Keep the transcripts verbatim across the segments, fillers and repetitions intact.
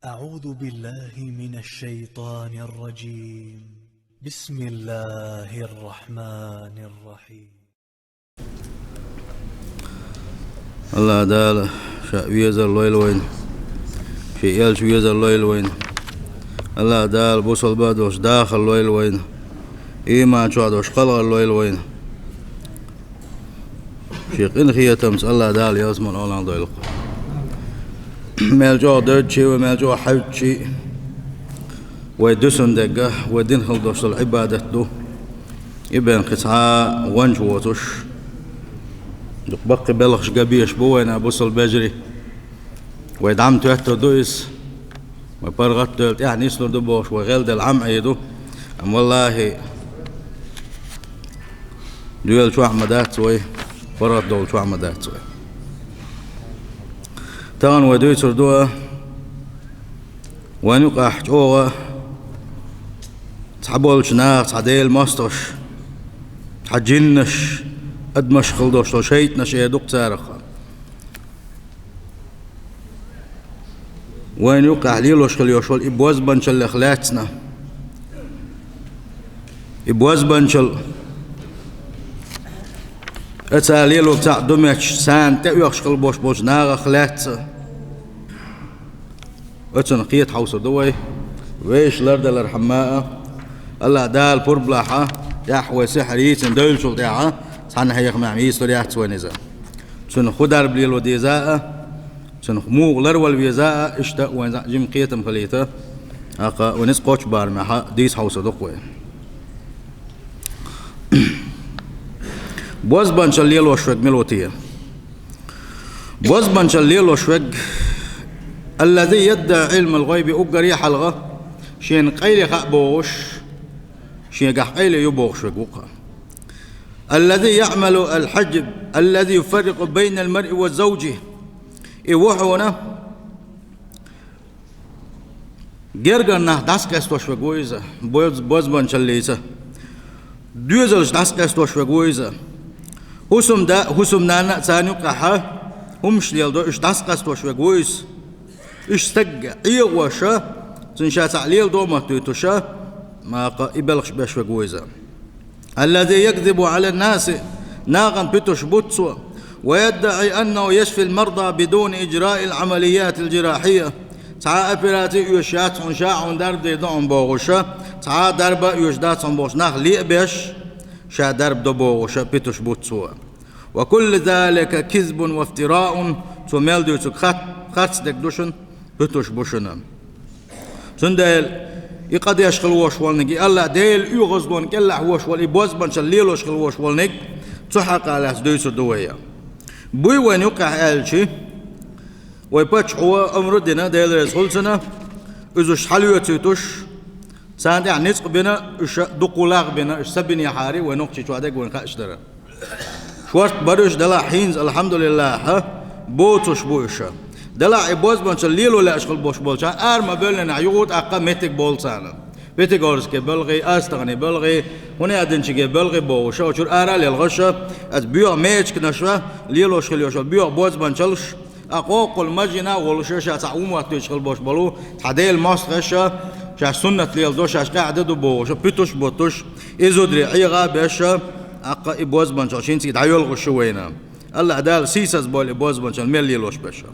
أعوذ بالله من الشيطان الرجيم. بسم الله الرحمن الرحيم. АллахӀ Дала Ша везар лойла вайна, Шен элча везар лойла вайна. АллахӀ Дала бусалба долча дахар лойла вайна, иман чохь долча кхалгӀар лойла вайна. Шен къинхетамца АллахӀ Дала ялсаман олан дойла. Мел чӀогӀа доьдучий вай, мел чӀогӀа хьаьвдачий, вай дуьсун дегга, вай дина хила долуш долу Ӏибадат ду. И бен кхин цхьа гӀонча воцуш, дукха баккхий белхаш ган безаш бу вайна бусалба вежарий. Вай дӀа ма тоьттур ду иза. Вай паргӀат а девлла тӀаьхьа нислур ду бохуш, вай гӀелделла Ӏам Ӏийр ду. Амма валлахӀи, доьлла чохь ма дац вай, паргӀат долу чохь ма дац вай. Тахана вай дуьйцур ду а, вайна юкъахь чӀогӀа цхьаболчу наха цхьа Делан мостагӀаш, цхьа жиннаш, адамаш хила долуш долу шайтӀанаш эр ду-кх царах. Вайна юкъахь лелош хила йолуш волу и бозбанчаллех лаьцна. И бозбанчалла, оцу лелорг цхьаъ ду моьттуш, царна тӀеоьхуш хила болуш болчу нахах лаьцна. Оцунах кхета хьовсур ду вай. Вешан лардалар хьамма а, АллахӀ Дала пурба лахь а, тӀаьхьа вай сихьр йийцина девллачул тӀаьхьа, цхьана хьехамехь йийцалур яц вайна иза. Цунах хӀун дарба лело деза а, цунах муха ларвала веза а, иштта вайна жима кхетам хилийта, тӀаккха вайна иза кхоччу барамехь дийца хьовсур ду-кх вай. Бозбанчалла лелош верг мила ву те? Бозбанчалла лелош верг, الذي يدعي علم الغيب, уггаре а хьалха шена къайле хаьа бохуш, шегахь къайле ю бохуш верг ву-кх. الذي يعمل الحجب الذي يفرق بين المرء وزوجه. И ву хьуна гергара нах дӀасакъастош верг ву иза, боз-, бозбанчаллица. Доьзалш дӀасакъастош верг ву иза. ХӀусамда а, хӀусамнана а царна юкъахь хӀумаш леладо, уьш дӀасакъастош верг ву иза. Уьш стаг Ӏехош а, цунна ша цхьаъ леладо а моттуьйтуш а, тӀаккха и белхаш беш верг ву иза. الذي يكذب على الناس, нахана пуьтуш бу цо, ويدعي أنه يشفي المرضى بدون إجراء العمليات الجراحية. Цхьа а операци оьшуш яц хьуна, ша хьуна дарба дийр ду хьуна бохуш а, цхьа а дарба а оьшуш дац хьуна бохуш, нах ле а беш, ша дарба до бохуш а пуьтуш бу цо. وكل ذلك كذب وافتراء, цо мел дуьйцург хат-, харц дерг ду шуна, пуьтуш бу шуна. Цундела и къа деш хила вош волниг, и АллахӀ Делан оьгӀазлонан кӀелахь вош волу, и бозбанчалла лелош хила вош волниг, цу хьакъехь лаьцна дуьйцур ду вай. Буй вайна юккъехь аьлча, вай паччахьо омра а дина, Дела реза хуьлда цунна, иза уьш хьалоьцуьйтуш, царна тӀехь ницкъ бина, уьш дукха лах бина, уьш са бинехьара, вай нохчий чохь дерг вайна хууш дара. Шорта бара уьш, делахь хӀинца, алхьамдулиллахӀ, боцуш бу уьш. Делахь и бозбанчалла лело лаьаш хила болуш болчарна ара ма-бевллинехь, юха тӀаккха меттиг болу царна. Пятигорске белхий, АстагӀане белхий, хӀун аьлла динчиге белхий бохуш а, оцуьра ара а лелхаш а, аса боьха мечигаш а, лелош хила йолуш боьха бозбанчаллаш, а къоккхула мажина а волуш а, ша цхьаъ ву моттуьйтуш хила болуш болу, цхьа Делан мостагӀаш а, шаьш суннат леладо, шаьш къаьхьа дан ду бохуш а, пуьтуш а буттуш, и зударий Ӏеха а беш а, тӀаккха и бозбанчалла шинцига дӀайоьлхуш ю вайна. АллахӀ Дала сийсаз бойла и бозбанчалла мел лелош берш.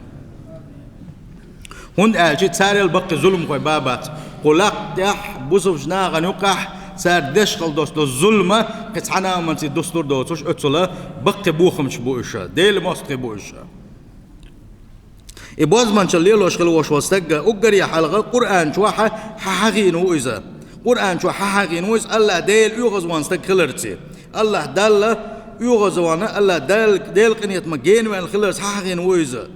ХӀунда аьлча царел баккхий зуламхой ба бац. Кху лакха тӀехь бусалба нахана юккъехь цара деш хила долуш долу зулам кхин цхьана а хӀуманца дустур доцуш, оццула баккхий бохамаш бу уьш, Делан мостагӀий бу уьш. И бозбанчалла лелош хила вош волу стаг уггаре хьалха Къуръан чохь хьа-, хьахийна ву иза. Къуръан чохь хьахийна ву иза АллахӀ Делан оьгӀазван стаг хиларца. АллахӀ Далла оьгӀазван, АллахӀ Дал-, Делан къинхетамах генаваьлла хиларца хьахийна ву иза.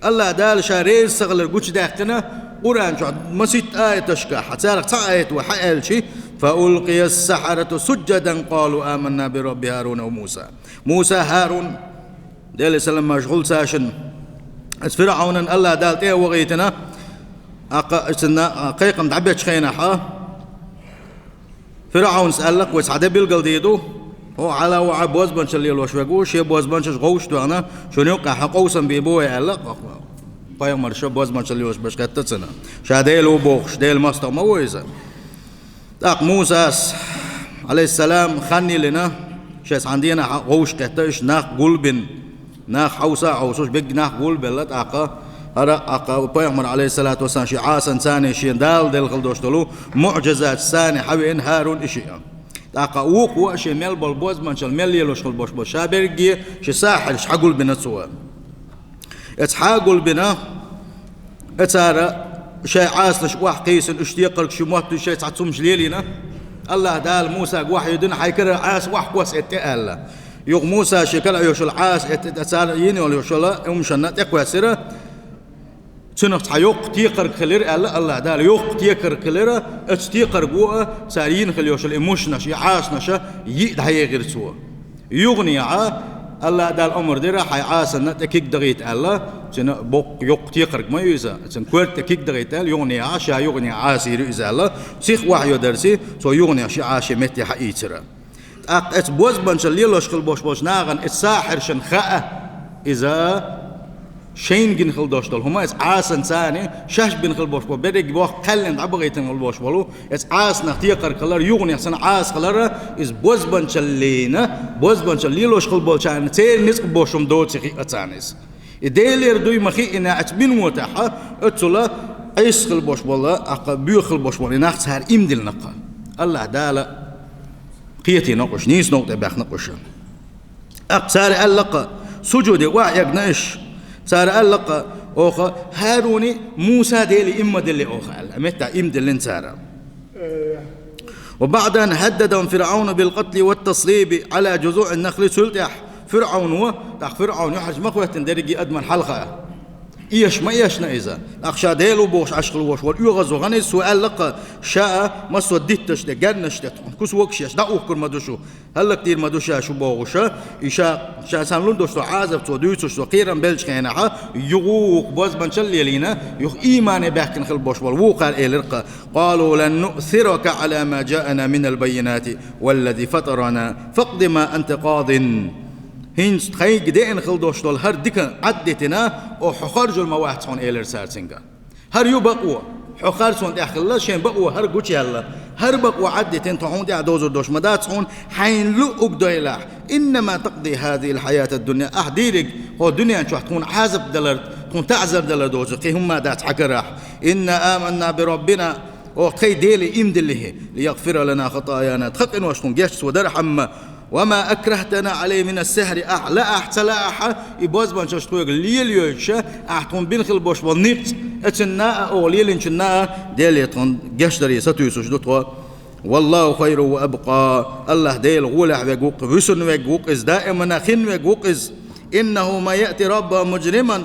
АллахӀ Дала Ша реза ца хилар гучудаьккхина Къуръан чохь масийтта аяташкахь, царах цхьа аят ву хьа аьлча: فألقي السحرة سجدا قالوا آمنا برب هارون وموسى. Муса, ХӀарун, Делан саламаш хуьлда цаьршинна, аса ФирӀавнан АллахӀ Дала тӀе а вахийтина, тӀаккха цунна кхайкхам дӀабечу хенахь, ФирӀавнас аьлла-кх: «Вай цхьа де билгалдийр ду, хӀокху хьалха ву бозбанчалла лелош верг ву, шен бозбанчаш гӀовшах тоьхна, шуна юккъехь къовсам бийр бу вай», аьлла-кх. Пайхамар ша бозбанчалла лелош беш хетта цунна. Ша Дела ву бохуш, Делан мостагӀа ма ву иза. ТӀаккха Мусас, Ӏалайхиссалам, хан йиллина, шайца хьан дийнахь вовшахкхетта, иштта нах гулбина, нах хьовса а хьовсуш, бегга нах гулбелла, тӀаккха хӀара, тӀаккха Пайхамар, Ӏалайхиссалату вассалам, шен Ӏасанца шен Дала делла хила долуш долу муӀжизатца хьавеана ХӀарун и шиъ. ТӀаккха вукхо а шен мел болу бозбанчалла мел лелош хила болуш болу ша берриге шен сахьирш хьагулбина цо. Эца хьагулбина, эцара шайн Ӏасанаш охьакхийсина, уьш текхарг ши мотт шайн цхьа цумаш лелийна. АллахӀ Дала Мусага вахьйу дина, хьайн карара Ӏаса охьакхосса тӀе аьлла. Юха Муса шен кара йолуш йолу Ӏаса тӀе, цара йина йолуш йолу умшанна тӀекхоьссира. Цуьнах цхьа йоккха текхарг хилира аьлла АллахӀ Дала. Йоккха текхарг хилира, оцу текхарго а цара йина хила йолуш йолу и мушнаш, и Ӏасанаш йиъ дӀахьехира цо. Юханехьа АллахӀ Дала омра дира, хьайн Ӏасанна тӀе куьг дахийта аьлла, цуьнан боккха йоккха текхарг ма ю иза, цуьнан коьрта тӀе куьг дахийта аьлла, юханехьа ша юханехьа Ӏаса йира иза аьлла, сиха вахьйу дара цуьнга, цо юханехьа шен Ӏаса шен метте хьаийцира. ТӀаккха эца бозбанчалла лелош хила болуш болчу нахана эца сахьиршна хаьа, иза шайна гина хила долуш долу хӀума, эца Ӏасанца шаьш бина хила болуш болу, берриге боху кхаьллина дӀабахийтина хила болуш болу, эца Ӏасанах текхарг хилар, юханехьа санна Ӏаса хилар, иза бозбанчаллина, бозбанчалла лелош хила болчарна церан ницкъ бохуш хӀума доций хиъна царна иза. И Делера дуй ма хиъна, эца бина вотахьа, оццула Ӏеса хила болуш болу, тӀаккха боьха хила болуш болу и нах цара ийман диллина-кх. АллахӀ Дала кхетийна-кх уьш, нийса новкъа тӀе баьхна-кх уьш. ТӀаккха цара аьлла-кх, сужуде охьаэгна уьш. Цара аьлла-кх, оха ХӀаруни Муса Деле ийман ма диллий оха аьлла. Меттахь ийман диллина цара. وبعد أن هددهم فرعون بالقتل والتصليب على جذوع النخل, цул тӀаьхьа ФирӀавно, тӀаккха ФирӀавн юьхьӀаьржа ма хӀоьттина дерриге адамна хьалха. Эшна ма эшна иза. ТӀаккха ша Дела ву бохуш Ӏаш хила волуш волу оьгӀаз вахана иза, цо аьлла-кх, ша массо а дитташ тӀе, геннаш тӀе, тхуна куьск вокаш еш, дӀаухкур ма ду шу, хӀаллакдийр ма ду ша шу бохуш, и ша, ша санна лун долуш цо Ӏазап цо дуьйцуш цо кхерам беллачу хенахьа, юха вукху бозбанчалла лелийна, юха иймане баьхкина хила болуш болу вукхара элира-кх: قالوا لن نؤثرك على ما جاءنا من البينات والذي فطرنا فاقض ما أنت قاض. ХӀинца тхайга деана хила долуш долу хӀара дика Ӏаддитина, оха хьо харжур ма вац хьуна, элира цара цуьнга. ХӀара ю бакъо, хьо харцонна тӀехь хилла, шен бакъо хӀара гучуяьлла. ХӀара бакъо Ӏаддитина, тхо хьуна тӀехь довзур долуш ма дац хьуна, хьайна луъург дойлахь. إنما تقضي هذه الحياة الدنيا, ахь дийриг хӀокху дуьнен чохь тхуна Ӏазап далар, тхуна таӀзар далар доцу кхин хӀумма дац хьан карахь. إنا آمنا بربنا, оха тхайн Деле ийман диллина, ليغفر لنا خطايانا, тхан къинош тхуна гечдо цо дархьама. وما أكرهتنا عليه من السحر, ахь лаахь ца лаахьа, и бозбанчаллаш тхоьга лелайойтуш, ахь тхуна бина хила болуш болу ницкъ, эцунна а, оха лелийначунна а Деле тхуна гечдаре сатуьйсуш ду тхо. والله خير وأبقى, АллахӀ Дела гӀолехь верг ву-кх, вуьсург верг ву-кх иза, даимана хин верг ву-кх иза. إنه من يأت ربه مجرما,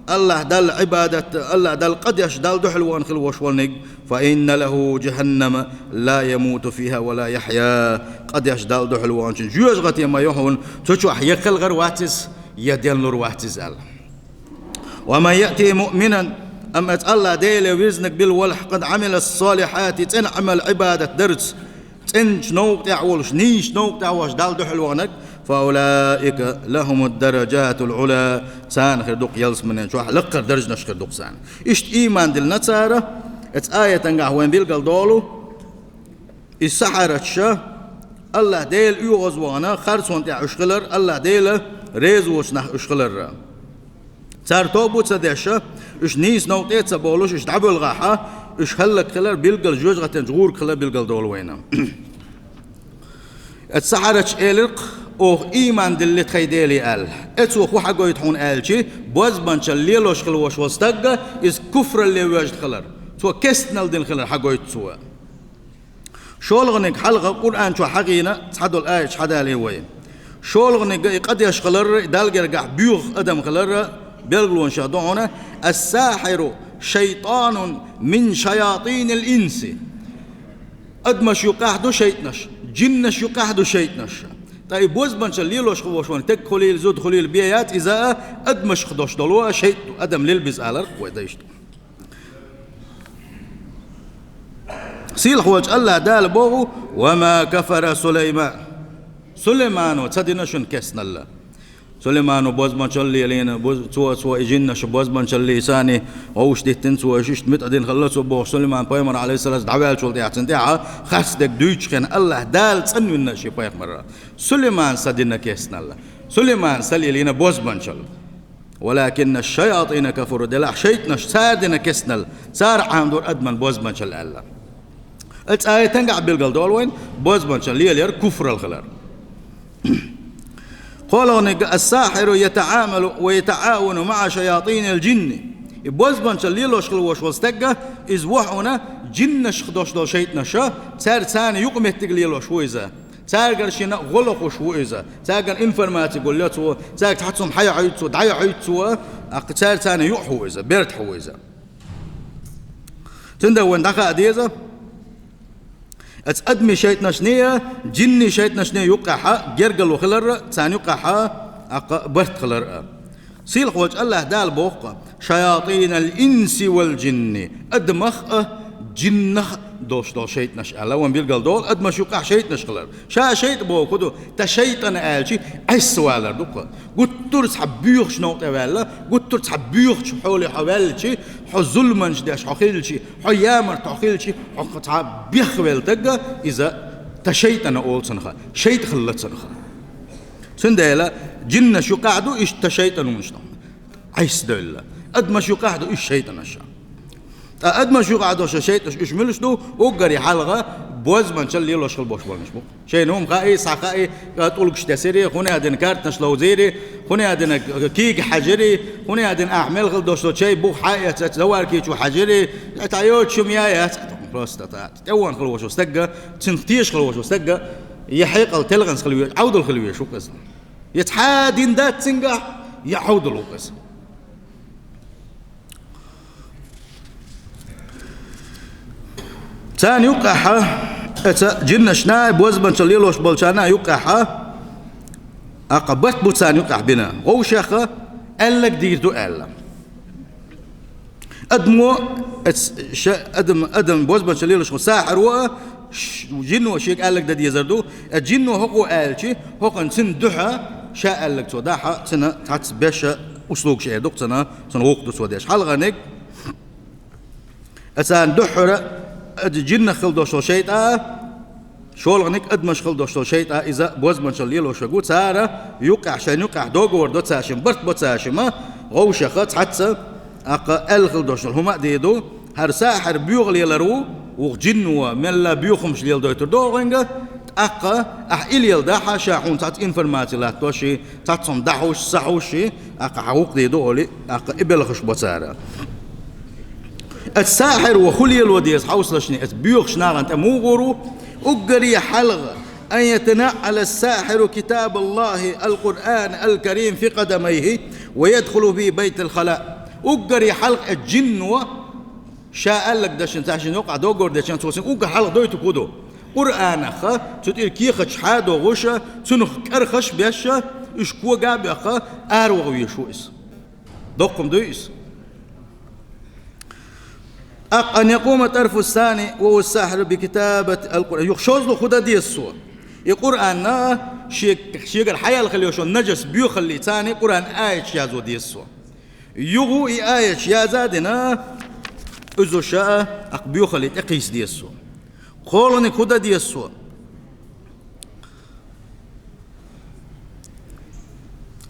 АллахӀ Далла Ӏибадат, АллахӀ Далла къа деш, Далла дуьхьал вахана хила волуш волниг, فإن له جهنم لا يموت فيها ولا يحيا. Къа деш Далла дуьхьал ваханчун жоьжахате ма ю хьуна, цу чохь я кхелхар вац иза, я денлур вац иза аьлла. ومن يأته مؤمنا, амма эца АллахӀ Деле вирзинарг билла волахь, قد عمل الصالحات, цӀена Ӏамал, Ӏибадат дарца, цӀеначу новкъа тӀехь волуш, нийсачу новкъа тӀехь волуш Далла дуьхьал ваханарг, فأولئك لهم الدرجات العلى, царна хир ду-кх ялсаманин чохь лакхара даржанаш хир ду-кх царна. Иштта ийман диллина цара, эца аятангахь вайн билгал долу, и сахьараш АллахӀ Дела оьгӀаз вахана, харцонна тӀехь уьш хилар, АллахӀ Дела реза воцу нах уьш хиларра. Цара тоба ца деш, уьш нийса новкъа тӀе а ца бовлуш, уьш дӀабоьлхахьа, уьш хӀаллакьхилар билггал жоьжахатин гӀург хилар билгал долу вайна. Эца сахьараш элира-кх, оха ийман дилли тхайн Деле аьлла. Эцо хӀун хьагойту хьуна аьлчи, бозбанчалла лелош хила волуш волу стагга иза куфралле воьжна хилар. Цо кестнал дина хилар хьагойту цо. ШолгӀаниг хьалха Къуръан чохь хьахийна цхьадолу аяташ хьадалийна вай. ШолгӀаниг и къа деш хиларра, и Далла гергахь боьха адам хиларра белгалонаш ду хьуна: الساحر شيطان من شياطين الإنس. Адамаш юкъахь ду шайтӀанаш, джиннаш юкъахь ду шайтӀанаш. Ткъа и бозбанчалла лелош хила волуш волу стаг хуьлийла, зуда хуьлийла бен яц, иза а адамашка дош долу а шайтӀа ду, адам лилбиза аларх вай дайшта. Сийлахьволчу АллахӀ Дала боху: وما كفر سليمان. Сулаймано ца дина шуна кестналла. Сулаймана бозбанчал лелийна, боз-, цо, цо и жинаш бозбанчал лийсани, вовш диттина цо, иштта муьтӀахь дина хилла цо бохуш, Сулайман пайхамар, алейхиссалату, дӀаваьллачул тӀаьхьа цунна тӀаьхьа харц дерг дуьйцуш хилла, Аллахь Дала цӀанвина шен пайхамар. Сулаймана са дина кестнал. Сулаймана са лелийна бозбанчал. «Валакинна шаятина кафару», делахь шайтӀанаш цара дина кестнал, цара Ӏамадора адаман бозбанчал аьлла. Оцу аятангахь билгал долу вайн бозбанчал лелаяр куфрал хилар. КхоалгӀаниг: «Ас-сахьиру ятаӀамалу ва ятаӀавану маӀа шаятинил жинни». И бозбанчал лелош хила волуш волу стагга, иза ву хьуна жиннашах долуш долу шайтӀанаша, цара царна юкъаметтиг лелош ву иза. Цаьргара шена гӀо лохуш ву иза. Цаьргара информаци гулъя цо, цаьрга цхьа цхьа хӀума хьаьхьуьйту цо, дӀахьаьхьуьйту цо, тӀаккха цара царна юкъахь ву иза, бертахь ву иза. Цундела вайн дӀахаа деза, оцу адамийн шайтӀанашний, жиннийн шайтӀанашний юккъехь гергарло хилар, царна юккъехь тӀаккха барт хилар. Сийлахь волчу Аллахь Дала боху: «Шаятинал инси вал жинни», адамах а, жиннах а долуш долу шайтӀанаш аьлла. Вайн билгал долу адамаш юккъехь шайтӀанаш хилар. Ша шайтӀа бохург хӀун ду? Та шайтӀана аьлча, Ӏеса валар ду-кх. Гуттар а цхьа боьхачу новкъа тӀе ваьлла, гуттар а цхьа боьхачу хьоле хьо ваьллачи, хьо зуламаш деш хьо хилчи, хьо ямарта хьо хилчи, хьо цхьа бехвелла тагга иза та шайтӀана олу цунах, шайтӀа хилла цунах. Цундела жиннаш юкъахь ду иштта та шайтӀанаш, Ӏеса девлла. Адамаш юкъахь ду уьш шайтӀанаш. Ткъа адамаш юкъахь долуш шайтӀанаш уьш муьлш ду? Уггаре хьалха бозбанчал лелош хила болуш болнаш бу. Шайна хӀума хаий, схьахаий, тӀулгаш тесири, хӀуна а дина карташ ловзийри, хӀуна а дина кийга хьаьжири, хӀуна а дина ахь мел хила долуш долу чай бух хьаэца, заварки чу хьаьжири, цхьа йоцуш хӀума яц, просто тӀе вон хила волуш стагга, цунах теша хила волуш стагга, я хьекъал телханца хила ве-, Ӏовдал хила веш ву-кх иза. Я цхьа дин дац цуьнгахь, я Ӏовдал ву-кх иза. Царна юккъехь, оцу жиннашна, бозбанчал лелош болчарна юккъехь, тӀаккха барт бу царна юккъехь бина, вовшех аьлларг дийр ду аьлла. Адамо, оцу ша-, адам, адам бозбанчал лелош волу сахьаро а, ш-, жинно шега аьлларг дан дезар ду. Оцу жинно хӀокхо аьлчи, хӀокхуьнан цуьнан дуьхьа ша аьлларг цо дахь, цуьнан цхьацца беш услугаш эр ду-кх цуьнан, цуьнан гӀуллакх ду цо деш. Хьалхарниг, оцарна дуьххьара, оцу жиннах хила долуш волу шайтӀа, шолгӀаниг адамаш хила долуш долу шайтӀа, иза бозбанчал лелош верг ву, цара юккъехь, шайна юккъехь договор до цаьршимма, барт бо цаьршимма, вовшех цхьацца, тӀаккха аьлла хила долуш долу хӀума а дийр ду, хӀара сахьир боьха лелар ву, вукху жинно мелла боьха хӀумаш леладойтур ду хьуна, тӀаккха ахь и леладахь, ша хьуна цхьацца информаци латтош, цхьацца хӀума дӀахьуш, схьахьуш, тӀаккха хьан гӀуллакх дийр ду олий, тӀаккха и белхаш бо цара. Оцу сахьиро хӀун лело деза хьовсалашний, оцу боьхачу нахана тӀе муха гӀур ву? Уггаре хьалха: «Ан ятанаӀӀала ас-сахьиру китабаллахи ал-Къуръан ал-Карим фи къадамайхи ва ядхулу фи байтал хала». Уггаре хьалха оцу жинно ша аьлларг дашна, цаьршинна юккъехь договор дечунна, цо цуьнга уггар хьалха дойтург хӀун ду? Къуръанах цу тӀера кехаташ хьадогӀуш, цунах кӀархаш а беш, уьш кога а боьхна, араваха везаш ву иза. Доккха хӀума дуй иза? ТӀаккха: «Ан якъума ат-тарфу ас-сани ва хува ас-сахьиру би китабати ал-Къуръан». Юха шозлагӀа хӀун дан деза цо? И Къуръан шег-, шегара хьаяьлла хила йолуш йолу нажас боьхаллица Къуръан аяташ язо деза цо. Юха и аяташ яза а дина, иза ша а, тӀаккха боьхалли тӀекхийса деза цо. КхоалгӀаниг хӀун дан деза цо?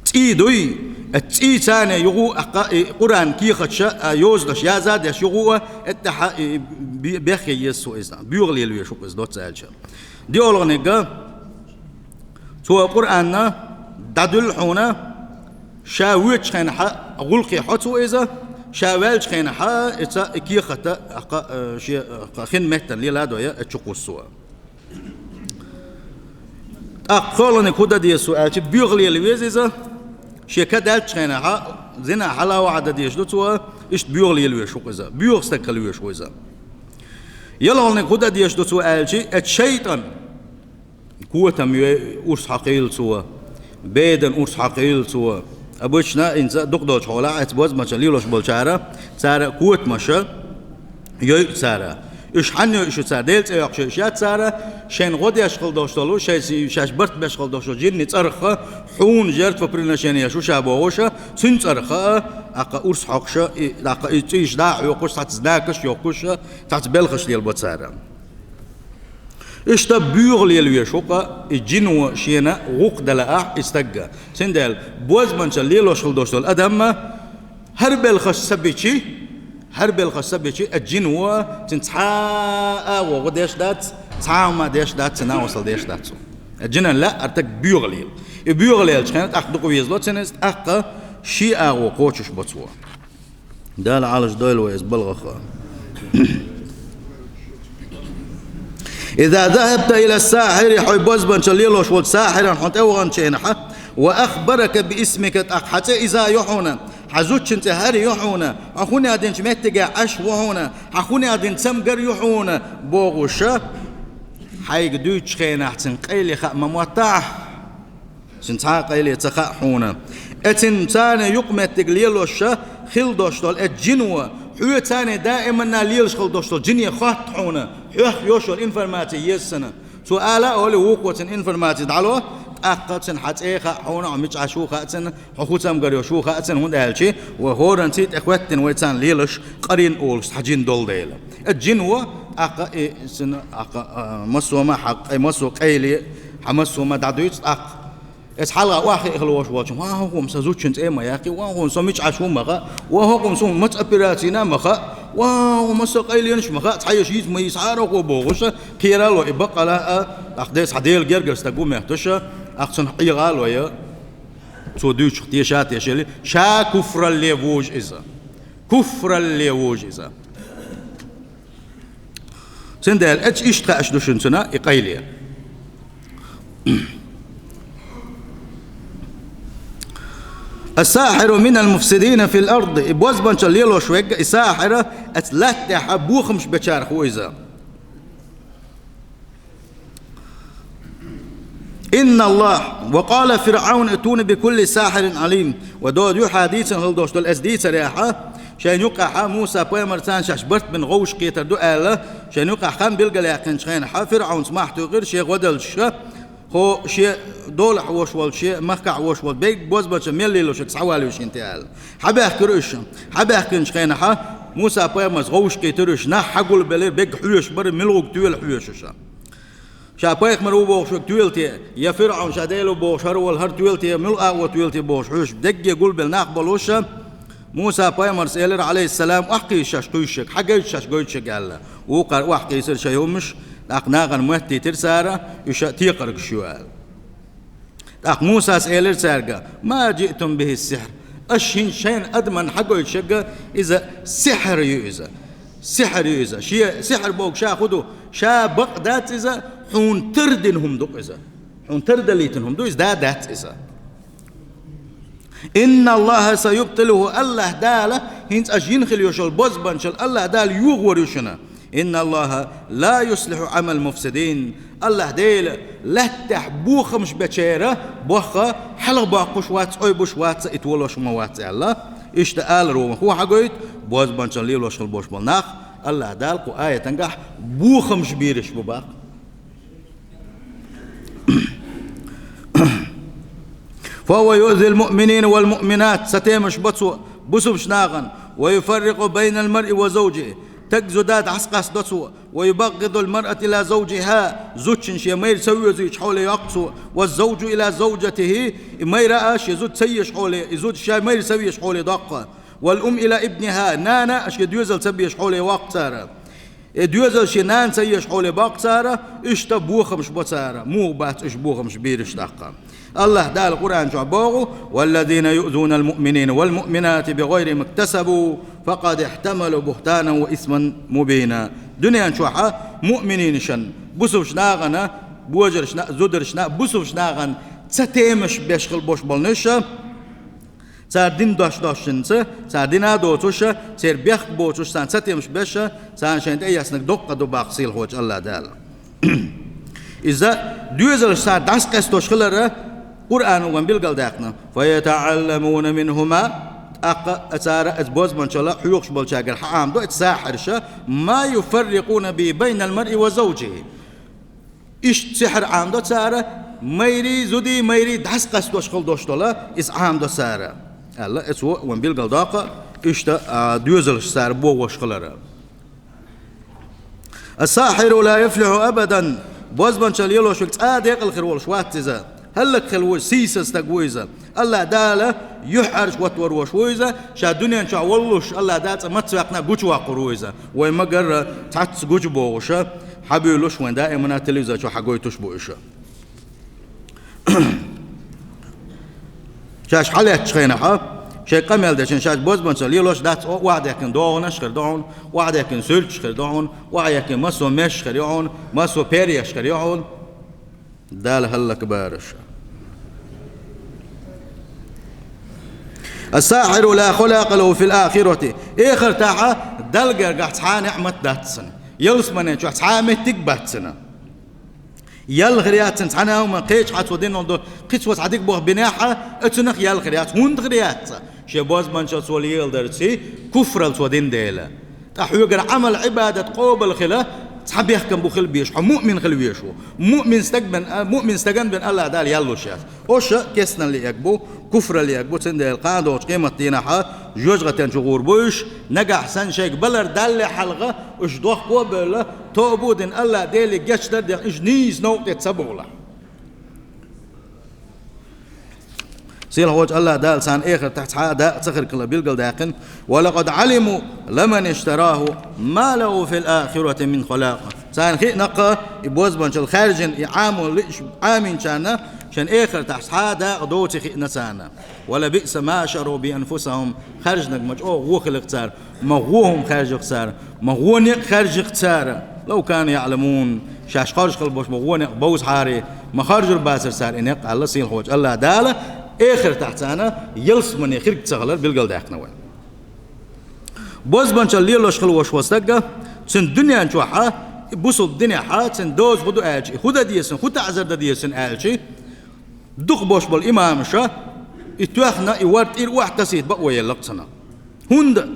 ЦӀий дуй, оцу цӀийца юха а, тӀаккха и Къуръан кехаташ а, йозанаш яза а деш, юха а, тӀаккха и бе-, бехке еза цо иза, боьха лелавеш ву иза, доцца аьлча. ДоьалгӀаниг: цо Къуръан дӀадуьллу хьуна, ша воьдучу хенахь гӀуллакхе хьо цо иза, ша ваьллачу хенахь иза и кехат а, тӀаккха, э, шен, э, хин меттана лела а дой, э, чукхуссу цо. ТӀаккха кхоалгӀаниг хӀун дан деза цо аьлча, боьха лела веза иза, шен ка даьллачу хенахь зина хьала а ваӀда дезаш ду цо, иштта боьха лелавеш ву иза, боьха стаг хила везаш ву иза. ЙоьалгӀаниг хӀун дан дезаш ду цо аьлча, оцу шайтӀан котам йой, урс хьокхийла цо, бедан урс хьокхийла цо. Обычно, хӀинца дукха долчу хьолахь, оцу бозбанчал лелош болчара, цара котамаш йой цара. Уьш хьанна ю, уьш ю цара, Делан цӀе йоккхуш ю уьш яц цара, шайна гӀо деш хила долуш долу, шайн си-, шаьш барт беш хила долуш долу жинни цӀарах а, хьуна жертвоприношение еш ву ша бохуш а, цуьнан цӀарах а, тӀаккха урс хьокхуш а, и, тӀаккха и цӀийш дӀа а хьоькхуш, цхьацца знакаш а йоккхуш а, цхьацца белхаш лелабо цара. Иштта боьха лелавеш ву-кх и жино шена гӀуллакх дан лаахь и стагга. Цундела бозбанчалла лелош хила долуш долу адам а, хӀара белхаш ца бичи, хӀара белхаш ца бичи, и жино цуьнан цхьа а агӀо гӀо деш дац, цхьа а хӀума деш дац, цуьнан агӀо сал деш дац. И жинан лаьа хӀара стаг боьха лела. И боьха лелачу хенахь тӀаккха дукха везало цуьнан иза, тӀаккха шен агӀо кхочуш бо цо. Дала Ӏалаш дойла вай иза балгӀах а. إذا ذهبت إلى الساحر, хьо бозбанчалла лелош волчу сахьирана хьо тӀеваханчу хенахь, وأخبرك باسمك, тӀаккха хьан цӀе иза ю хьуна, хьан зудчун цӀе хӀара ю хьуна, хьо хӀун аьлла динчу меттиге Ӏаш ву хьуна, хьан хӀун аьлла дина цамгар ю хьуна бохуш а, хьайга дуьйцучу хенахь цуьнан къайле хаа ма моттахь. Цуьнан цхьа а къайле ца хаьа хьуна. Э, цуьнан царна юкъаметтиг лелош а хила долуш долу, э, жино, хьоьца царна даиманна лелаш хила долуш долу жине хатта хьуна, хьоьх йолуш йолу информаци еза санна. Цо ала а олий, вукхо цуьнан информаци дӀало, тӀаккха цуьнан хьан цӀе а хаьа хьуна, хьо мичахь Ӏаш ву хаьа цуьнан, хьо хӀун цамгар йолуш ву хаьа цуьнан, хӀунда аьлча вай хӀоранца а тӀехӀоьттина вай царна лелаш къарин олуш цхьа жин долу дела. Э, жино, тӀаккха и цуьнан, тӀаккха, а, массо а ма хьакъ, массо а къайле, хьан массо а ма дӀадуьйцу, тӀаккха Эс хьалха охьахиъна хила волуш волчу: «Ван хӀума, сан зудчун цӀе ма яьккхи, ван хӀума, со мича Ӏаш ву ма хаьа, ван хӀума, сан маца операцина ма хаьа, ван хӀума, сан къайленаш ма хаьа, цхьа йиш йийца ма йийца хьарахо», — бохуш, кхерало и баккъала а, тӀаккха деза хьан Делан гергара стаг ву моьттуш, тӀаккха цунах Ӏехало я, цо дуьйцуш теша а тешале, ша куфралле вужу иза. Куфралле вужу иза. Цундела эцу иштта хууш ду шуна цуьнан и къайле. «Ас-сахьиру минал муфсидина фил ард». И бозбанчалла лелош верг, и сахьир, эцу латта тӀехь бохамаш бечарах ву иза. «Инна Аллах, ва къала ФирӀавн, итуни би кулли сахьирин Ӏалим». Ва дода юьхьа дийцина хила долуш долу эцу дийцарехь, шайна юккъехь Муса пайхамарца шаьш барт бина гӀовшах кхетар ду аьлла, шайна юккъехь хан билгалъяьккхинчу хенахь, ФирӀавнца мохь туьйхира шен гӀо деллачуьра, хӀо шен долахь волуш волу, шен махкахь волуш волу, берриг бозбанчалла мел лелош верг схьавалавеш хӀинца аьлла. Хьабаьхкира уьш. Хьабаьхкинчу хенахь, Муса пайхамарца гӀовшах кхийтира уьш, нах хьагулбелира, берриг хьоьшуш бара, мила гӀуллакх тоьлу хьоьшуш. Ша пайхамар ву бохуш верг тоьла те, я ФирӀавн ша Дела ву бохуш хӀара волу, хӀара тоьла те, муьлха агӀо тоьла те бохуш, хьоьшуш дегге гулбелла нах болуш, Муса пайхамарца элира, Ӏалайхиссалам, охьакхийса шаьш кхуьйсуш верг, хьагайта шаьш гойтуш верг аьлла. Вукхара охьакхийсира шайн хӀумаш, тӀаккха нахана моьттийтира цара, уьш текхаргаш ю аьлла. ТӀаккха Мусас элира цаьрга: «Ма жиътум бихи сихьр». Аша хӀинца шайна адамна хьагойтуш верг иза сихьр ю иза. Сихьр ю иза. Шен сихьр бохург ша хӀун ду? Ша бакъ дац иза, хьуна тардина хӀума ду-кх иза. Хьуна тардалийтина хӀума ду иза, да дац иза. «Инна Аллаха саюбтилуху», Аллаха Дала, хӀинца аша йина хила йолуш йолу бозбанчалла Аллаха Дала йохор ю шуна. «Инна Аллаха ла юслиху Ӏамал муфсидин». Аллаха Дела латта тӀехь бохамаш бечеран бохам хьалхабоккхуш вац, ойбуш вац, и толуш ма вац аьлла. Иштта алар ву хӀун хьагойту, бозбанчалла лелош хила болуш болу нах, Аллаха Дала кху аятангахь бохамаш бераш бу баккха. «Фа хӀува юъзил муъминина вал муъминат», цатемаш бо цо бусалба нахана, «ва юфаррикъу байнал маръи ва завжихи», стаг зуда дӀасакъастадо цо, «ва юбгӀидул маръата ила завжиха», зудчун шен майра ца везийча хьоле йоккху цо, «ва завжу ила завжатихи», и майра а шен зуда ца езаш хьоле, и зуда шен майра ца везаш хьоле доккху, «вал умми ила ибниха», нана а шен доьзал ца безаш хьоле воккху цара. И доьзал шен нана ца езаш хьоле боккху цара, иштта бохамаш бо цара, муха бац уьш бохамаш бераш тӀаккха. Аллаха Дала Къуръан чохь боху: «Валлазина юъзунал муъминина вал муъминати бигӀайри мактасабу, факъад ихтамалу бухтанан ва исман мубина». Дуьнен чохь муъмининашна, бусалба нахана, божаршна, зударшна, бусалба нахана цатемаш беш хила болуш болу нуьша, цара дин дош дошшинца, цара дина а доцуша, церан бехк боцуш, царна цатемаш беша, царна шайна тӀеэцнарг доккха ду баккха сийлахьчу Аллаха Дала. Иза доьзалш цара дӀасакъастош хиларна, Къуръано вайна билгалдаьккхина: «Фа ятаӀалламуна минхума», ТӀаккха цара, эцу бозбанчалла хьоьхуш болчаьргара хьаӀамадо эцу сахьираша: «ما يفرقون به بين المرء وزوجه». Иштта сихьр Ӏамадо цара, майрий, зудий, майрий дӀасакъастош хила дош дола, иза Ӏамадо цара, аьлла, эцо вайна билгалдоккху иштта, а, доьзалш цара бохош хилар. «الساحر لا يفلح أبدا». Бозбанчалла лелош верг цкъа а декъала хир волуш вац иза. ХӀаллакьхила ву иза, сийсаза стаг ву иза. АллахӀ Дала юьхьӀаьржа хӀоттавар волуш ву иза, ша дуьнен чохь воллуш, АллахӀ Дала цкъа маца ваьккхина гучуваккхар ву иза. Вай ма-гарра цхьацца гучубохуш, хьабуьйлуш вайна даимана телевизор чохь хьагойтуш бу уьш. Шаьш хьалаьцначу хенахь, шайн къамел дечун шаьш бозбанчалла лелош дац, о, охьадехкина догӀанаш хир ду хьуна, охьадехкина суьрташ хир ду хьуна, охьаехкина массо а меш хир ю хьуна, массо а переш хир ю хьуна. Дала хӀаллакбараш. «الساحر لا خلاق له في الآخرة». Эхартахь Далла гергахь цхьа а неӀмат дац цунна. Ялсамане чохь цхьа а меттиг бац цунна. Ял хир яц цунна цхьана а хӀуманна, кхечахьа цо дина долу, кхин цо цхьа дика болх бинехь а, оцунах ял хир яц. ХӀунда хир яц? Шен бозбанчалла цо леладарций, куфралла цо дина дела. Ткъа хьоьгара Ӏамал-Ӏибадат къобал хила цхьа бехкам бу хила безаш, хьо муъмин хила везаш ву. Муъмин стаг бен, а, муъмин стагана бен АллахӀ Дала ял луш яц. Оша кестналла лиънарг бу, куфралла лиънарг бу, цундела кхана догӀучу къематдийнахь жоьжахатен чу гӀур бу уьш, нагахь санна шайга балар далале хьалха, уьш дохко а бевлла, тоба а дина, АллахӀ Деле гечдар а дина, уьш нийса новкъа тӀе ца бовлахь. Сийлахьчу АллахӀ Дала царна эхартахь цхьа а дакъа ца хир хилар билгалдаьккхина: «ولقد علموا لمن اشتراه ما له في الآخرة من خلاق». Царна хиъна-кх, и бозбанчалла хаьржина, и Ӏамо лиъш Ӏамийнчарна шайн эхартахь цхьа а дакъа доций хиъна царна. «ولبئس ما شروا بأنفسهم». Хаьржинарг ма чӀогӀа вон хилира цара, ма вон хӀума хаьржира цара, ма вон некъ хаьржира цара. «لو كانوا يعلمون». Шаьш хоржуш хила болуш ма вон некъ бовзахьара, ма хоржур бацара цара и некъ, аьлла сийлахьчу АллахӀ Дала, эхартахь царна ялсамане хирг ца хилар билгалдаьккхина вайна. Бозбанчалла лелош хила волуш волу стаг, цуьнан дуьнен чохь, бусалба динехь, цуьнан доза хӀун ду аьлча, и хӀун дан деза, хӀун таӀзар дан деза аьлча, дукха болуш болу имамаша и тоьхна, и вар тӀера охьа тасийта бакъо елла-кх цунах. ХӀунда?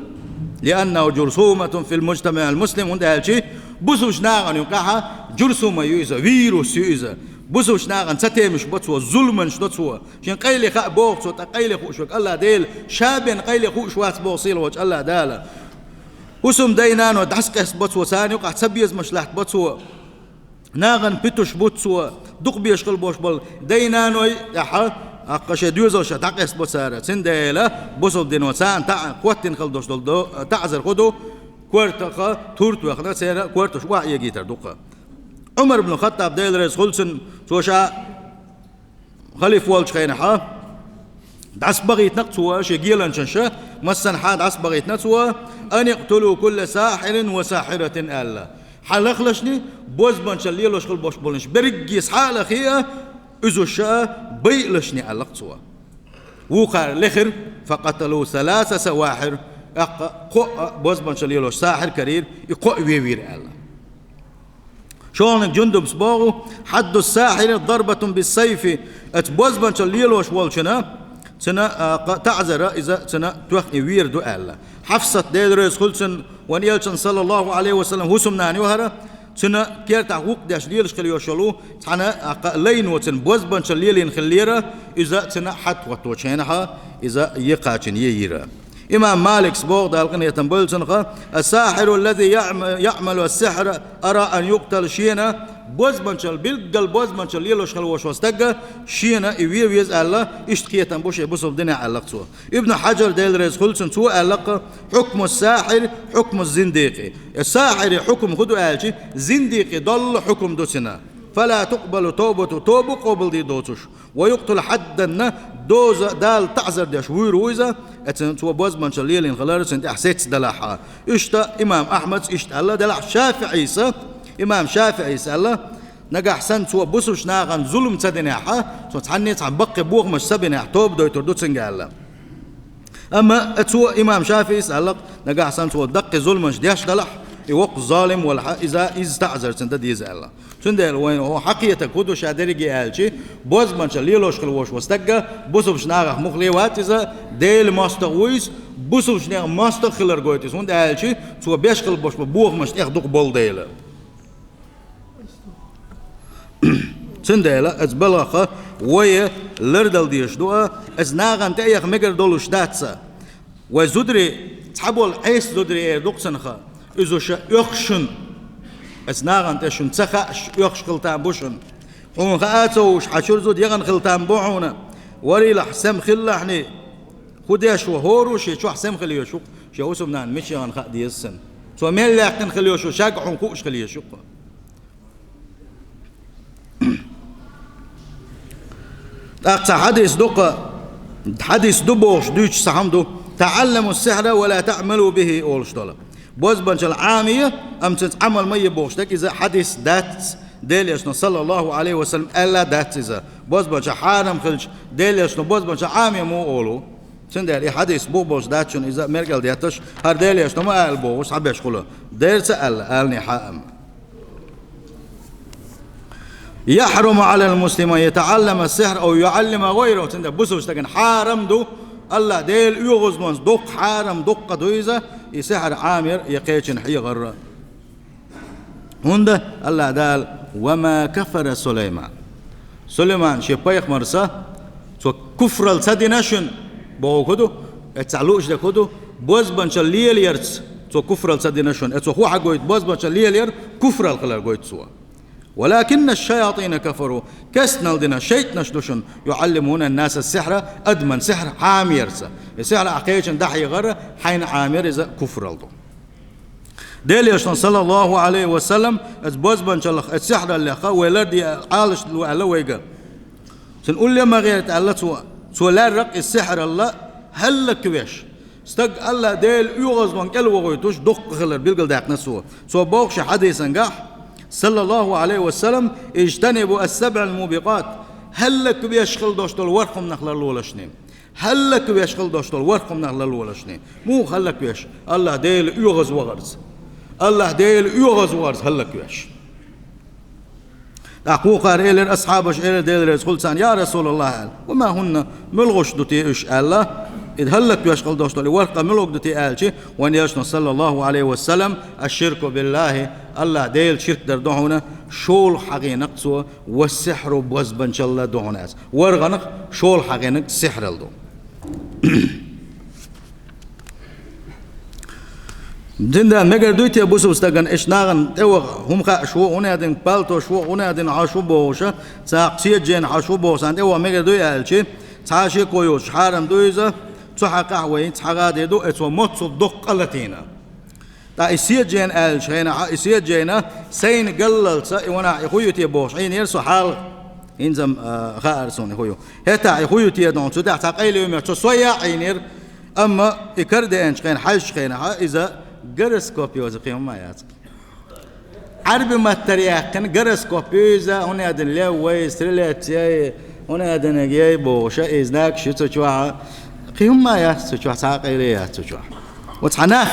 «لأنه جرثومة في المجتمع المسلم», хӀунда аьлча бусалбачу нахана юкъахь журсума ю иза, вирус ю иза. Бусалбачу нахана цатемаш бо цо, зуламаш до цо. Шен къайле хаьа боху цо, ткъа къайле хууш верг АллахӀ Дела, ша бен къайле хууш вац боху сийлахьчу АллахӀ Дала. ХӀусамдай-наной дӀасакъаста бо цо, царна юкъахь цабезамаш латтабо цо. Нахана питанаш буьту цо, дукха безаш хила болуш болу дай-наной тӀехь, тӀаккха шайн доьзалш дӀакъаста бо цара. Цундела бусалба дино царна таӀ-, хӀоттийна хила долуш долу до-, таӀзар хӀун ду? Кортаха туртвахана, церан корташ охьаэгийтар ду-кх. Ӏумар ибн Хаттаб, Дела реза хуьлда цунна, цо ша халифа волчу хенахь, дӀасабахийтина-кх цо шен геланчаша, массанхьа дӀасабахийтина цо: «أن اقتلوا كل ساحر وساحرة», аьлла. Хьалахалашни, бозбанчалла лелош хила болуш болнаш берриге схьа а лахе а, уьзуш а байалашни, аьлла-кх цо. Вукхара лехира, «فقتلوا ثلاث سواحر», тӀаккха кхоъ а бозбанчалла лелош сахьир карийра, и кхоъ вевийра, аьлла. ШолгӀаниг Жундубс боху: «حد الساحر ضربة بالسيف». Оцу бозбанчалла лелош волчунна, цуьнан, а, кха-, таӀзар, иза цуьнан тоьхна и вийр ду аьлла. Хьафсат, Дела реза хуьлда цунна, вайн элчан, саллаллаху Ӏалайхи ва саллам, хӀусамнана ю хӀара, цуьнан кертахь гӀуллакх деш лелаш хила йолуш йолу цхьана, а, кха-, лайно цуьнан бозбанчалла лелийна хиллера, иза цуьнан хьад хӀотточу хенахь, иза е кхачийна, е йийра. Имам Маликс боху, Дала къинхетам бойла цунах: «الساحر الذي يعم-، يعمل السحر أرى أن يقتل», шена бозбанчалла, билггал бозбанчалла лелош хила волуш волу стаг, шена и вен веза аьлла, иштта кхетам бу шен бусалба динехь, аьлла-кх цо. Ибн Хьаджар, Дела реза хуьлда цунна, цо аьлла-кх: «حكم الساحر حكم الزنديق». Э, сахьиран хьукам хӀун ду аьлча, зиндикъе долу хьукам ду цуьнан. «فلا تقبل توبته», тоба а къобалдийр доцуш. «ويقتل حدا», доза Дала таӀзар деш вуьйр ву иза, эцна цо бозбанчалла лелийна хилар цуьнан тӀехь сецца далахь а. Иштта имам Ахьмадс иштта аьлла, делахь ШафиӀийс, имам ШафиӀийс аьлла, нагахь санна цо бусалбачу нахана зулам ца динехь а, цо цхьанне а цхьа баккхий бохамаш ца бинехь, тоба дойтур ду цуьнга аьлла. Амма цо, имам ШафиӀийс аьлла, нагахь санна цо даккхий зуламаш деш далахь, И воккха залим валахь, иза, иза таӀзар цунна дан деза аьлла. Цундела вайна хьо хьакхетаг хӀун ду ша дерриге аьлча, бозбанчалла лелош хила волуш волу стаг, бусулбачу нахах муххале вац иза, Делан мостагӀа ву иза, бусулбачу нехан мостагӀа хилар гойту иза, хӀунда аьлча цо беш хила болуш болу бохамаш тӀех дукха болу дела. Цундела аса балхаха вай лардала дезаш ду а, аса нахана тӀеэха мегар долуш дац а. Вай зударий, цхьаболу Ӏеса зударий эр ду-кх цунах, иза ша оьхуш шуна. Аса нахана тӀе шуна ца хаьаш, оьхуш хила там бу шуна. Хьуна хаа а ца хууш, хьан чуьра зуда яхана хила там бу хьуна. Варийлахь, сема хилалахьний, хӀун деш ву, хӀора а шен чохь сема хила йиш ю-кх, шен хӀусамнана мича яхана хаа деза цунна. Цо мел лаьттина хила йиш ю, шаьгга хьуна хууш хила йиш ю-кх. ТӀаккха цхьа хьадис ду-кх, хьадис ду бохуш дуьйцуш цхьа хӀума ду: «ТаӀалламу ссихьра ва ла таӀмалу бихӀи», олуш долу. Бозбанчалла Ӏамае, амма цуьнца Ӏамал ма е бохуш дерг иза хьадис дац, Делан Элчано, саллаллаху Ӏалайхи ва саллам, аьлла дац иза. Бозбанчалла хьарам хилча, Делан Элчано бозбанчалла Ӏамае муха олу? Цундела и хьадис бух болуш дац шуна иза мергал детташ, хӀара Делан Элчано ма аьлла бохуш схьабеш хуьлу. Дера ца аьлла, аланехьа а амма. «Яхьруму Ӏалал муслими ан ятаӀаллама ссихьра ав юӀаллима гӀайрахӀу». Цундела бусулбачу стагана хьарам ду, АллахӀ Делан оьгӀазлонца доккха хьарам, доккха ду иза, и сихьр Ӏамор а, я кхечунна хьехар а. ХӀунда АллахӀ Дала: «Ва ма кафара Сулайман». Сулайман шен пайхамарца, цо куфралла ца дина шуна, бохург хӀун ду, эццахь лууш дерг хӀун ду, бозбанчалла лелаярца цо куфралла ца дина шуна. Э, цо хӀун хьагойту, бозбанчалла лелаяр куфралла хилар гойту цо. «Валакинна шшаятӀина кафару», кестнал дина шайтӀанаш ду шуна, «юӀаллимуна ннаса ссихьра», адамна сихьр Ӏаморца. И сихьр ахь кхечунна дӀахьехар, хьайна Ӏамор иза куфралла ду. Делан Элчано, саллаллаху Ӏалайхи ва саллам, оцу бозбанчаллах, оцу сихьраллех вай ларде Ӏалашдало аьлла вайга. Цунна улле ма гӀерта аьлла цо, цо лаьрра-кх и сихьралла хӀаллаквеш. Стаг АллахӀ Делан оьгӀазлонна кӀел вохуьйтуш доккха хилар билгалдаьккхина цо. Цо боху шен хьадисангахь, саллаллаху Ӏалайхи ва саллам: «Ижтанибу ас-сабӀал мубикъат». ХӀаллаквеш хила долуш долу ворхӀ хӀуманах ларлолашний. ХӀаллаквеш хила долуш долу ворхӀ хӀуманах ларлолашний. Муха хӀаллаквеш? АллахӀ Делан оьгӀаз вахарца. АллахӀ Делан оьгӀаз вахарца хӀаллаквеш. ТӀаккха вукхара элира, асхьабаша элира, Дела реза хуьлда царна: «Я РасулаллахӀ», аьлла. «Ва ма хӀунна, муьлхаш ду те уьш?» аьлла. И хӀаллаквеш хила долуш долу и ворхӀ къа муьлхарг ду те аьлча, вайн Элчано, саллаллаху Ӏалайхи ва саллам: «Аш-ширку биллахӀи», АллахӀ Делан ширк дар ду хьуна, шолгӀа хьахийнакх цо, «ва ссихьру», бозбанчалла ду хьуна аьлла. ВорхӀанах шолгӀа хьахийнарг сихьралла ду. Динда мегар дуй те бусулба стагана, иштта нахана тӀе ваха, хӀума хаьаш ву, хӀунда аьлла пальто шу ву, хӀунда аьлла хьаш ву бохуша, цхьа седа жайна хьаш ву бохуш, цхьана тӀе ваха мегар дуй аьлча, цхьа шеко йоцуш хьарам ду иза, цу хьакъехь вай хӀинца хьагӀа дийр ду, и цо моццул доккха къа латийна. ТӀаккха и седа жайна аьллачу хенахь, и седа жайна сайна галлалца и ванахь и хӀун ю те бохуш Ӏийнера со хьалха. ХӀинца-м, а, хаьара суна и хӀун ю. ХӀетахь и хӀун ю те дохьуна, цу тӀехь цхьа къайле ю моьтту, со со яа Ӏийнера, амма и кара деанчу хенахь, хьаьжчу хенахь, иза гороскоп йоцу кхин хӀума яц. Ӏаьрби маттара яьккхина гороскоп ю иза, хӀунда аьлла лев вай, стрелец яй, хӀунда аьлла яй бохуша, и знакаш ю цу чохь. Кхин хӀума яц цу чохь, цхьа а къайле яц цу чохь. Оцу цхьа нах,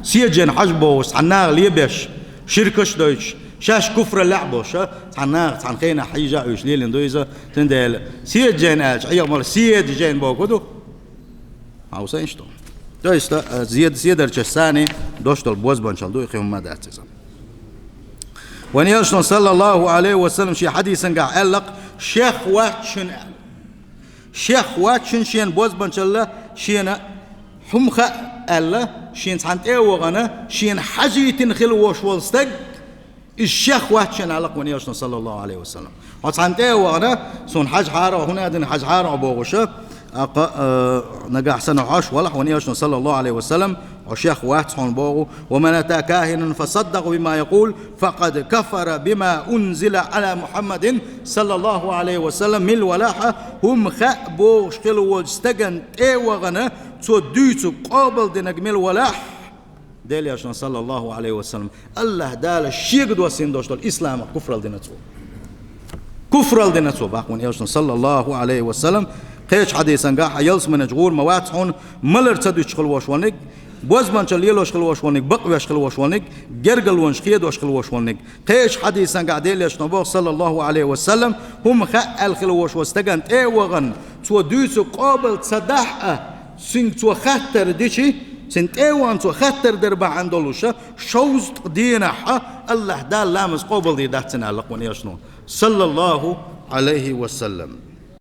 седа жайна хьажа бохуш, цхьа наха лебеш, ширкаш а дойтуш, шаьш куфраллехь а болуша, цхьа наха, цхьана хенахь хьийжа а уьш лелина ду иза, цундела седа жайна аьлча, хьехамалла седа жайна боху ду. Хьовсийша ду. То есть, а, зед-, седарчаш саний дош долу бозбанчалла ду, и кхин хӀума дац иза. Вайн Элчано, саллаллаху Ӏалайхи ва саллам, шен хьадисангахь аьлла-кх: «Шех вац шуна», аьлла. «Шех вац шуна шена бозбанчалла, шена хӀума хаьа», аьлла, шена цхьана тӀе а вахана, шена хьажийтина хила вош волу стаг, иза шех вац шуна аьлла-кх вайн Элчано, саллаллаху Ӏалайхи ва саллам. Хьо цхьана тӀе а вахана, суна хьажахьара хьо, хӀунда аьлла хьажахьара хьо бохуша, а, кха-, а, нагахь санна хьо хьош валахь, вайн Элчано, саллаллаху Ӏалайхи ва саллам, хьо шех вац хьуна боху: «Ва ман ата кахинан фа саддакъаху бима якъул, факъад кафара бима унзила Ӏала Мухьаммадин, саллаллаху Ӏалайхи ва саллам», мила валахь а, хӀума хаьа бохуш хила волчу стагана тӀе а вахана, цо дуьйцург къобалдинарг мила валахь, Делан Элчано, саллаллаху Ӏалайхи ва саллам, АллахӀ Дала шега доссийна долуш долу исламах куфралла дина цо. Куфралла дина цо, баккъал вайн Элчано, саллаллаху Ӏалайхи ва саллам, Кхечу хьадисангахь а ялсаманечу гӀур ма вац хьуна, малар ца дуьтуш хила волуш волниг, бозбанчалла лелош хила волуш волниг, бакъвеш хила волуш волниг, гергарлонаш хедош хила волуш волниг. Кхечу хьадисангахь Делан Элчано боху, саллаллаху Ӏалайхи ва саллам, хӀума хаьа аьлла хила волуш волу стагана тӀе а вахана, цо дуьйцург къобал ца дахь а, цуьнга цо хаттар дичи, цуьнан тӀе а вахана цо хаттар дар бахьана долуша, шовзткъа дийнахь а Аллахь Дала ламаз къобалдийр дац цуьнан аьлла кхунан Элчано, саллаллаху Ӏалайхи ва саллам.